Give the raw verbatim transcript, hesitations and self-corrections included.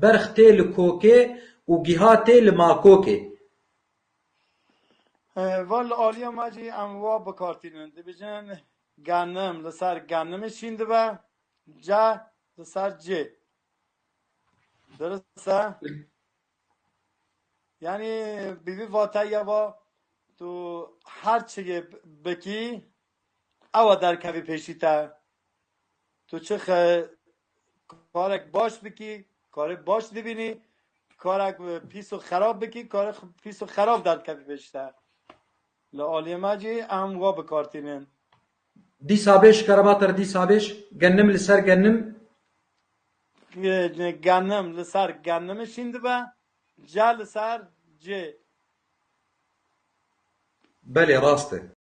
berx tê li kokê û giha tê li makokê. Val aliya me jî em wa bikartînin. Dibêjin genim li ser genimê şîn dibe, ce li ser cê. Dirist e? Yani bi vî vateya va tu her çiyê bikî ewa derkevî pêşî te. Tu çi xe-, karek baş bikî, karê baş dibînî, karek pîs û xerab bikî, karê pîs û xerab derkevî pêşî te. Li aliyê me jî em wa bikartînin. Dîsa bêj, kerabatir dîsa bêj. Genim li ser genim. Genim li ser genimê şîn dibe. Ce li ser cê. Belê, rast e.